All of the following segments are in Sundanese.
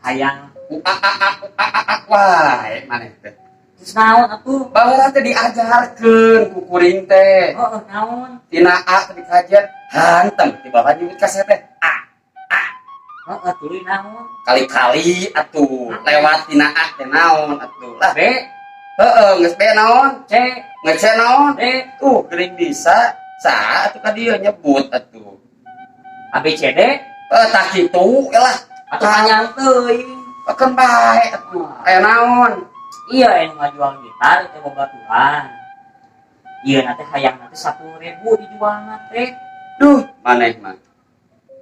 Hayang U a a a u a a a wae maneh teh. Terus naon atuh? Baheula teh diajarkeun ku kuring teh. Heeh, naon? Tina A teh dikajian hantem tiba nyebut ka saya teh A. Heeh, tuluy naon? Kali-kali atuh lewat tina A teh naon atuh. Lah, B, heeh, geus B naon? C, Geus C naon? D, Tuh, geuning bisa. Saha atuh ka dieu nyebut atuh. A B C D. Eh, tah kitu lah. Atuh panjang teuing. Keun bae atuh. Aya naon? Iya, yang ngajual gitar itu babaturan. Iya, nanti hayang nanti 10.000 dijualna teh. Duh, maneh mah.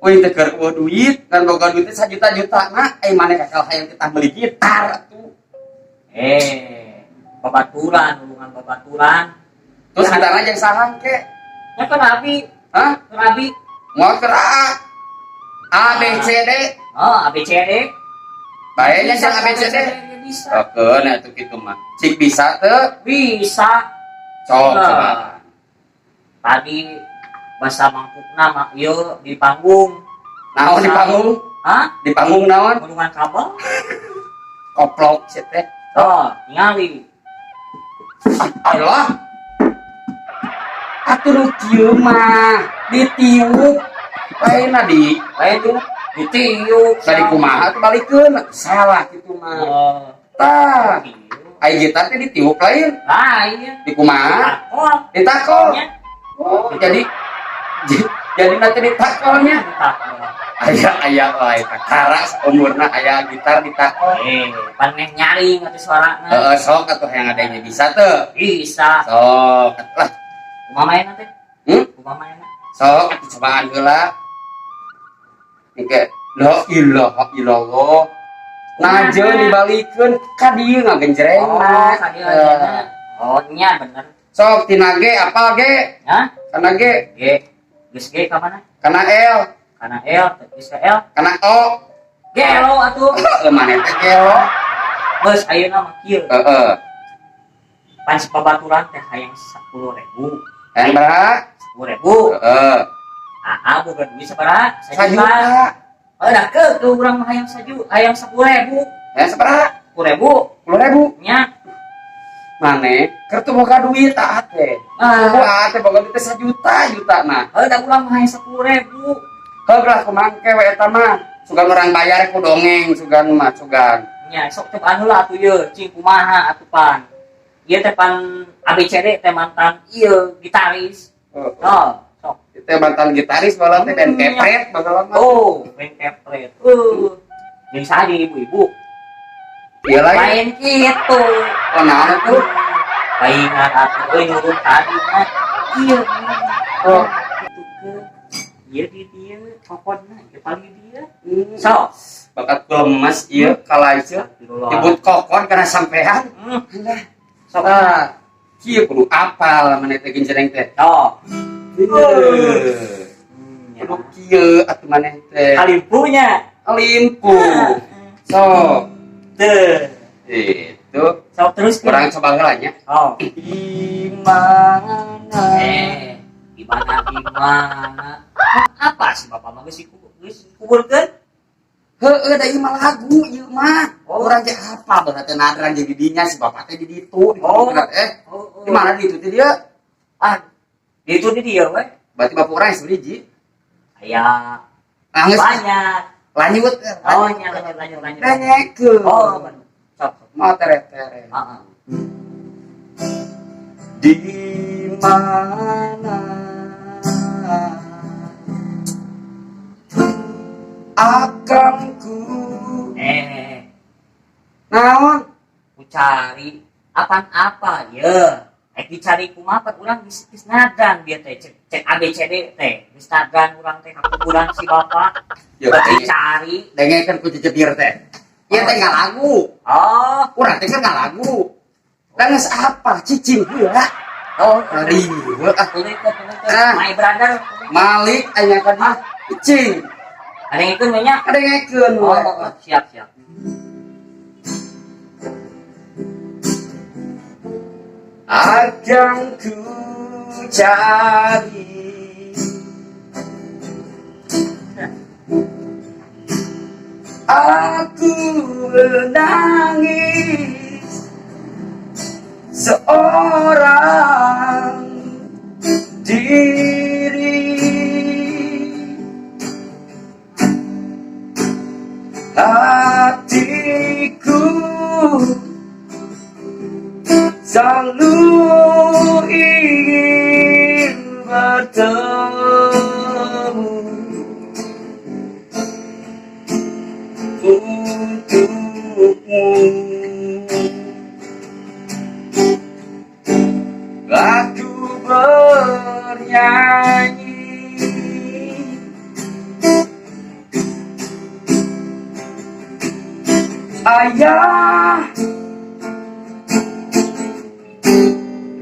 Uing teh keur eueuh duit, ngan boga duit teh sajuta-juta na, ai maneh kakal hayang titah meuli gitar atuh. Eh, babaturan, hubungan babaturan. Terus gitarna jeung saha ke? Ya kan Abi, Hah? kan Abi. Moal keur A. A B C D. Oh, A B C D. Bae nya jeung A B C D. Bisa. Oke, nah atuh kitu mah. Cik bisa teu? Bisa. Sok Nah. coba. Tadi bahasa mangkukna mah ieu di panggung. Naon di panggung? Hah? Di panggung naon? Gunungan kabel. Koplok sia teh. Oh, ningali. Allah. Atuh nu kieu mah ditiup. Lainna di Lain tuh ditiup. tadi kumaha tuh balikeun salah kitu mah. Oh, Tah, ditiup. ai gitar teh ditiup lain. Lain. Di kumaha? Ditakol. Ditakol. Nya. Oh, jadi nanti ditakolnya. Ditakol. Aya aya wae kakara umurna aya gitar ditakol. Eh, pan meh nyaring atuh suarana. Heeh, sok atuh yang adanya bisa teu. Bisa. Sok atuh lah. Kumaha maenna teh? Hmm? Kumaha maenna? Sok atuh cobaan heula. Engke la ilaha illallah. Naje dibalikeun ka dieu ngagenjreng. Oh, ka dieu aja. Oh, nya bener. Sok tina G apal G? Hah? Kana G, G. Geus G ka mana? Kana L, Kana L, geus ka L. Kana O. Gelo atuh. Heuh, maneh teh gelo. Geus ayeuna mah kieu. Heeh. Pan si babaturan teh hayang 10.000. Hayang baraha? 10.000. Heeh. Ah, boga duit sabaraha? Sajuta. Oh, dah ke ke urang mah hayang saju, hayang 10.000. Hayang sabaraha? 10.000. 10.000. Nya. Maneh keur teu boga duit tah teh. Ah, Wah, teh boga duit teh sajuta juta nah. oh, dah urang mah hayang 10.000. Heug lah kumaha ke we eta mah. Sugan urang bayar ku dongeng sugan mah sugan. Nya, sok cobaan heula atuh ieu, cing kumaha atuh pan. Ieu teh pan ABCD teh mantan ieu gitaris. Heeh. Oh, sok. Itu mantan gitaris baheula teh band Hmm. kepret baheula mah. Oh, band kepret. Jeung saha jeung ibu-ibu? Ieu lain. Lain kitu. Oh, naon atuh? Paingan atuh euy nyuruh tadi mah. Ieu. Oh. Kitu ke. Ieu di dieu kokodna, ieu paling dieu. Hmm. Sok. Bakat lemes ieu kalaiceu. Astagfirullah. Nyebut kokon karena sampean. Hmm. Sok ah. Kieu kudu apal maneh teh genjreng teh. Sok. Kieu. Hmm, ya. Kudu kieu atuh maneh teh. Kalimpunya. Kalimpu. Sok. Teu. Itu Sok terus kurang coba heula nya. Oh. Di mana? Eh, gimana gimana? Apa sih bapak mah geus dikuburkeun? Heeh, da ieu mah lagu ieu mah. Oh. Urang teh apa berarti nadran jadi dinya si bapak teh di ditu. Oh. Eh, Oh, oh. di mana di ditu teh dia? Ah, di itu di dia we. Berarti bapak urang sebiji. Aya Ah, geus banyak. lanjut. Oh, nya lanjut lanjut lanjut. Dengekeun. Oh, bener. Sok, sok. Mau tere-tere. Heeh. Di mana akan ku Eh, naon? Ku cari apaan apa ya? Eh dicari kumaha pan urang geus geus nadran bieu teh cek cek ABCD teh. Geus nadran urang teh ka kuburan si bapak. Ya, Dicari. Dengekeun ku jejebir teh. Ieu teh ngalagu. Oh, Urang teh kan ngalagu. Dan geus apa cicing heula. Oh, Riweuh ah. tuluykeun tuluykeun. Ah. My brother. Malik aya ka dieu. Cicing. Dengekeun we nya. Dengekeun Oh, we. oh, oh, siap siap. Akan ku cari Aku menangis seorang diri. Hatiku selalu ingin bertemu untukmu. Aku bernyanyi. Ayah,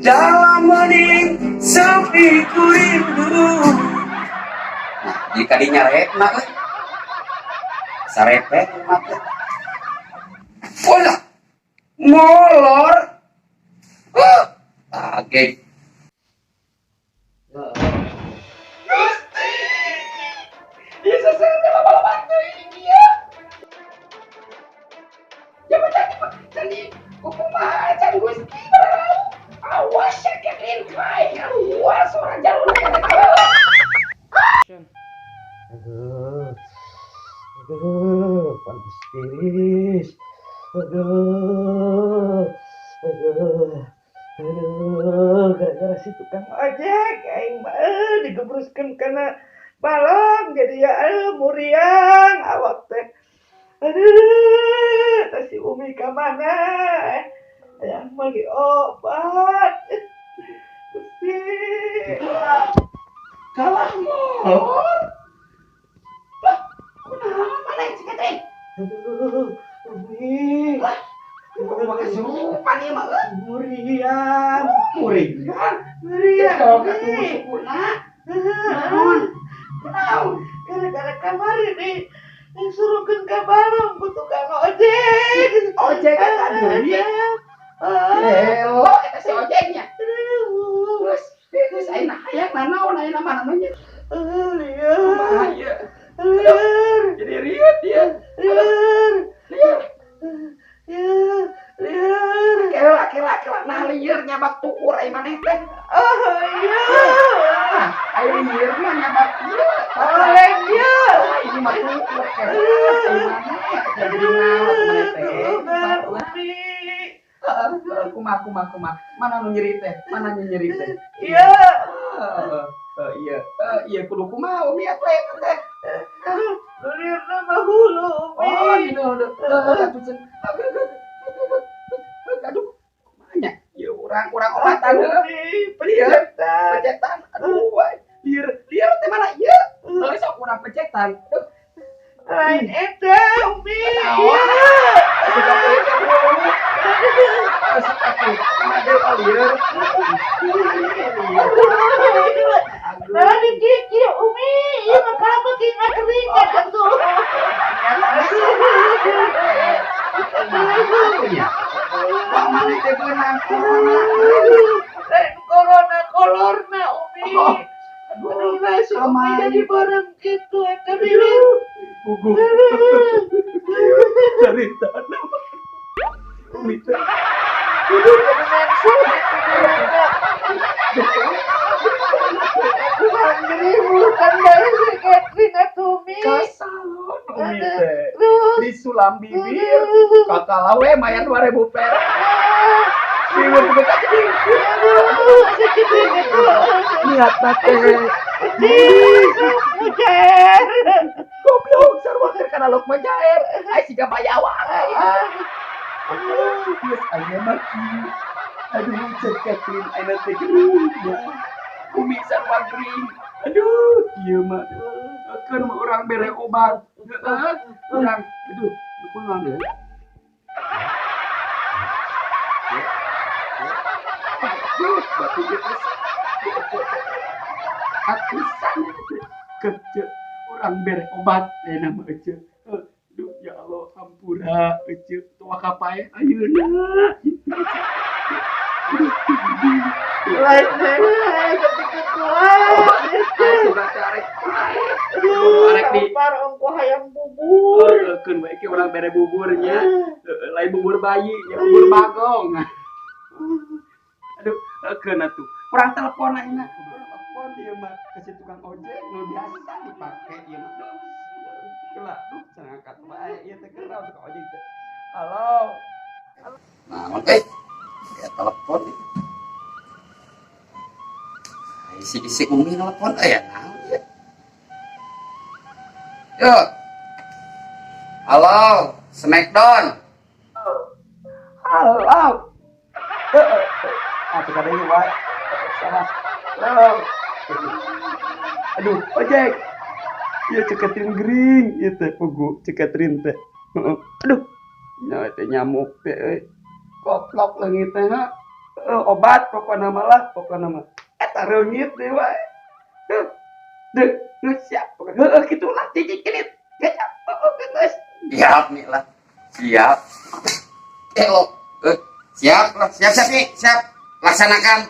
dalam hening sepi ku rindu. Nah, jika dinyarekna euy. Sarepet mah teh. Walah, molor. Ah, kaget. Gusti. Bisa saya lama-lama teuing dia. Ya macam jadi kumaha can Gusti barau. Awas ya Kevin, bae keluar suara jalur. Aduh, aduh, panas tiris. Aduh, aduh, aduh, gara-gara si tukang ojek, aing mah digebruskeun kana balong jadi ya muriang awak teh. Aduh, teh si Umi ka mana? Hayang meuli obat. Gusti. Kalah molor. Lah, kunaon maneh cik teh? Aduh, Umi. Lah, kumaha kesurupan ieu mah euy? Muriang. Muriang. Muriang. Kalau katuhu sukuna. Naon? Kunaon? Gara-gara kamari nih disuruhkeun ka balong ku tukang ojek. Ojek eta deui. Ah. Gelo eta si ojeknya. Aduh. Terus, terus ayeuna hayang nanaon ayeuna mah nya? Lieur. Kumaha ieu? Lieur. Jadi rieut ieu. Lieur. Lieur. Ya, lieur. Kela kela kela, nah lieur nyabak tukur ai maneh teh. Oh iya. Ah, ai lieur mah nyabak ieu. Oleng ya. Ah, ini mah tukur kela ai maneh. Jadi naon atuh maneh teh? Obat, Umi. Heeh, kumaha kumaha kumaha. Mana nu nyeri teh? Mana nu nyeri teh? Iya. Heeh, iya, iya kudu kumaha Umi atuh eta teh? Lieur mah hulu, Umi. Oh, gitu. Heeh, atuh ceun. Aduh, aduh. Kumaha nya? Ieu urang-urang obatan heuh. Umi, Lieur. pencetan. Pecetan. Aduh, wae. Lieur, lieur teh mana ieu? Heuh, sok urang pecetan. Aduh, Lain eta, Umi. Naon? Iya. Suka teh dulu. Suka teh. Mana deui, oh lieur. Nah, di dieu Umi, ieu mah kamu ki ngakeringan atuh. Ya. Wah, mana teh beunang corona. Lain corona kolorna, Umi. Oh. Aduh, nah, si Umi Amai. jadi bareng gitu eta bibir. Puguh. Cerita nama. Umi teh. Kudu mensu itu bilangna. Kurang bukan bae si Catherine atuh, Umi. Ka salon Umi teh. Terus Disulam bibir. Kakalah we mayar 2000 perak. Bibir buka jadi. Aduh, sakit itu. Niat teh. Ih, mujair. Goblok sarua keur kana lok mujair. Ai siga bayawak. Geus ayeuna mah kieu. Aduh, cek Catherine ayeuna teh gering ya. Umi sarua gering. Aduh, ieu mah. Keun mah urang bere obat. Heeh, urang aduh, kunaon deui? Aduh, batu ieu teh. Atusan kece urang bere obat ayeuna mah ece. Aduh, ya Allah, ampura ece tua kapae ayeuna. Lain tapi kuat. Sudah arek Aduh, arek di sampar ongko hayang bubur. Keun bae ke urang bere buburnya. Heeh, lain bubur bayi, ya bubur bagong. Aduh, keun atuh. Urang telepon ayeuna. Urang telepon ieu mah ke si tukang ojek nu biasa dipake ieu mah. Duh, kela, duh, cenah angkat wae ieu teh gerau tukang ojek teh. Halo. Naon eh? Ya telepon. Isi-isi Umi nelpon eh ya naon ieu? Yuk. Halo, Smackdown. Halo. Heeh. Ah, teu kadenge wae. Salah. Halo. Aduh, ojek. Ieu Ceu Ketrin gering ieu teh pugu Ceu Ketrin teh. Heeh. Aduh. Nya teh nyamuk teh euy. Goblok leungit teh ha. Heeh, obat pokona mah lah, pokona mah. Eta reungit deui wae. Heuh. Deuh, geus siap. Heeh, kitu lah cicing cenit. Kecap. Heeh, geus. Siap nih lah. Siap. Lo. Siap lah, siap siap nih, siap. Laksanakan.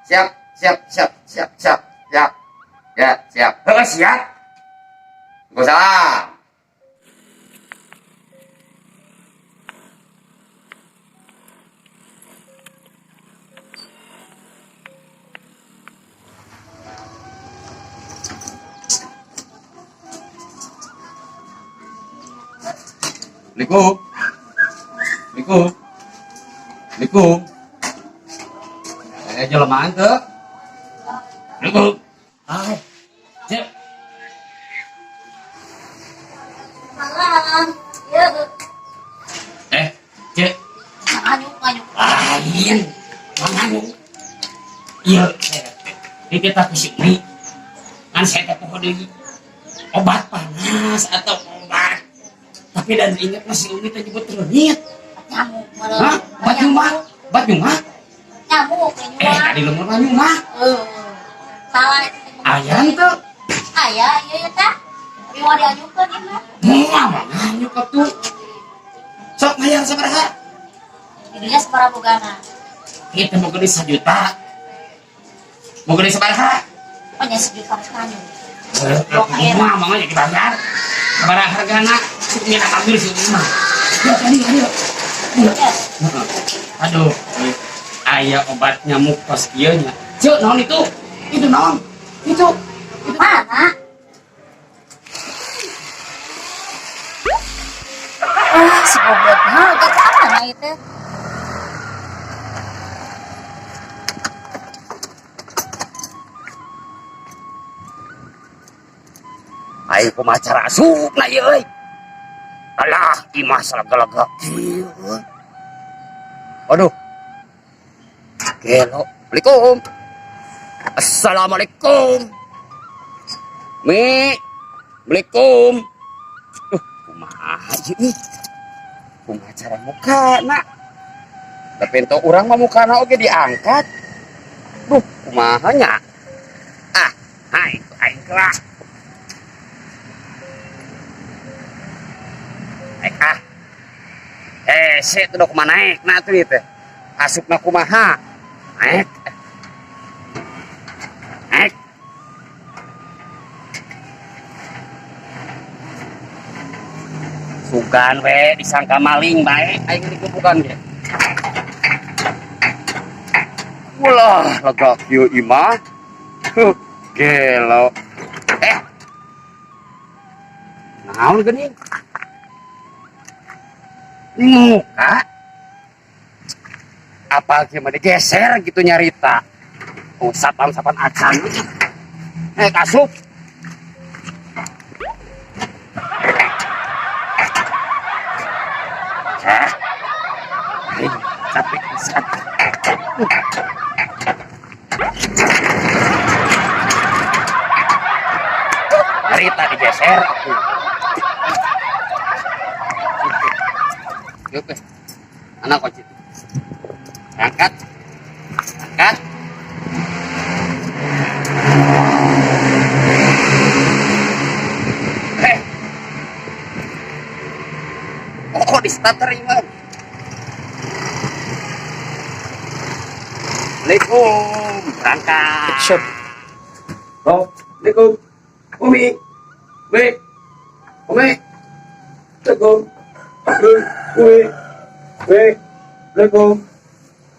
Siap, siap, siap, siap, siap, siap. Ya, siap. Heeh, siap. Waalaikumsalam. Assalamualaikum. Assalamualaikum. Assalamualaikum. Jelema teu? Assalamualaikum. Ah, Cek. Malam. Ya, Cek. Nganyuk nganyuk. Lain. Mana Iya, ini kita ku si Umi. Kan saya teh poho deui. Obat panas atau obat. Tapi dan ingat masih Umi teh nyebut reungit. Nyamuk malah. Hah? Obat nyumah? Obat nyumah? Nyamuk nyumah. Tadi lembur mah nyumah. Salah itu teh. Aya teu? Aya, iya ya teh. Tapi mau dianyukeun ieu mah. Moal mah nganyuk atuh. Sok mayar sabaraha? Jadinya sabaraha bogana? Kita mau gede 1 juta. Mau gede sabaraha? Pokoknya 1 juta nganyuk. Mah mau aja dibayar. Sabaraha hargana? Si Umi nak ambil si Umi mah. Ya tadi ayo. Ya. Aduh, aya obat nyamuk tos kieu nya. Cuk, naon itu? Itu naon? Itu. Mana? Ah, si goblok. Nah, ke mana itu? Aing kumaha cara asupna ieu euy. Alah, imah salega-lega kieu. Aduh. Gelo. Assalamualaikum. Assalamualaikum. Mi. Assalamualaikum. Duh, kumaha ieu ih. Kumaha cara mukana? Tapi ento urang mah mukana oge diangkat. Duh, kumaha nya? Ah, hai, aing kelah. Naik ah. Sik tuh kumaha naik nah tuh ieu teh. Asupna kumaha? Naik. Naik. Sugan we disangka maling bae aing dikupukan ge. Ulah lega kieu imah. Huh, gelo. Naon geuning? Ini muka. Apa gimana digeser gitu nyarita. Oh, sapam-sapan acan. Kasup. Hah? Capek pisan. Nyarita digeser aku. Yuk, eh. Anak kunci. Angkat. Angkat. Oh, di starter ini, Bang. Assalamualaikum. Berangkat. Action. Oh, Assalamualaikum. Umi. Umi. Umi. Assalamualaikum. Umi. Mi. Assalamualaikum.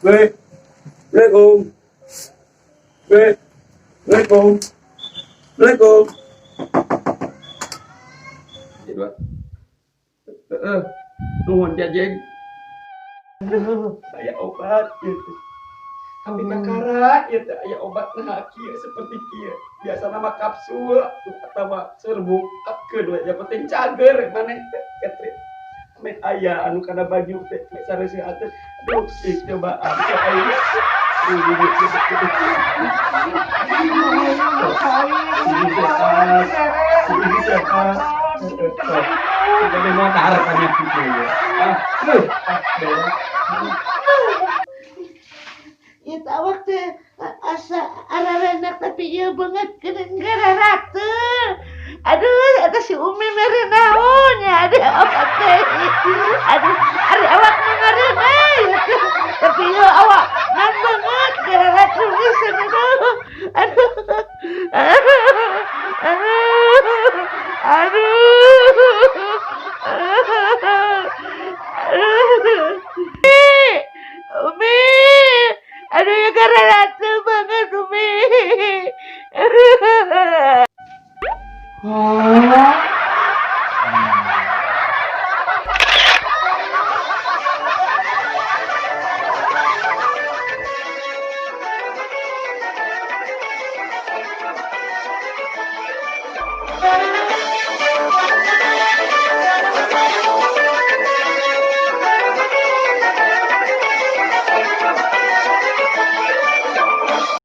Mi. Assalamualaikum. Mi. Assalamualaikum. Assalamualaikum. Dua. Heeh. Nuhun, Jajeng. Aduh, Saya obat gitu. Tapi kakara ieu teh aya obat nah kieu seperti kieu. Biasa nama kapsul atau serbuk keun we, yang penting cager maneh teh, Catherine. Meh aya anu kana baju teh meh sareuseut teh. Aduh, ih cobaan teh aing. Ini sehat. Ini sehat. Sudah mau harapannya gitu ya. Ah, ah, beres. Ieu teh awak teh asa ararenak, tapi ieu banget kena ngararateul. Aduh, eta si Umi mere naon ya, aduh, awak teh. Aduh, ari awak mah ngareunah ieu teh. Tapi ieu awak ngan banget ngararateul pisan, aduh. Aduh. Aduh. Aduh.